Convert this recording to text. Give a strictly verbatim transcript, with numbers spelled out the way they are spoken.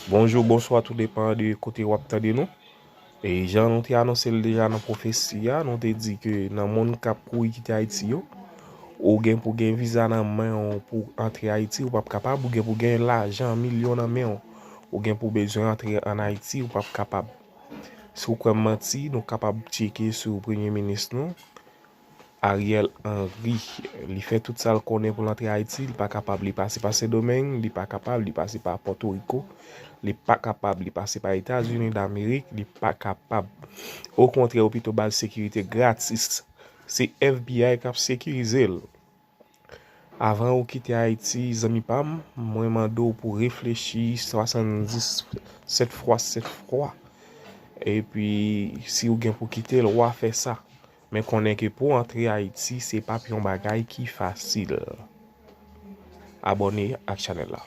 Bonjou, bonswa, tou depan de kote w ap tande nou. E jan nou te anonse l deja nan pwofesi a, nou te di ke nan moun k ap kouri kite Ayiti yo, ou gen pou gen viza nan men w pou antre Ayiti, ou p ap kapab, ou gen pou gen lajan, milyon nan men w, ou gen pou bezwen antre ann Ayiti, ou p ap kapab. Si w kwè m manti, nou kapab tcheke sou premye minis nou, Ariel Henry. Li fè tout sa l konnen pou l antre Ayiti, li pa kapab, li pase pa Sendomeng, li pa kapab, li pase pa Pòtoriko, li pa kapab, li pase pa Etazini Damerik, li pa kapab. Okontrè, yo pito ba l sekirite gratis. Se FBI k ap sekirize l. Avan ou kite Ayiti, zanmi pa m, mwen mande w pou reflechi swasanndis sèt fwa, sèt fwa. Epi, si w gen pou kite l, w a fè sa. Men konnen ke pou antre Ayiti, se p ap yon bagay ki fasil. Abòne ak chanèl la.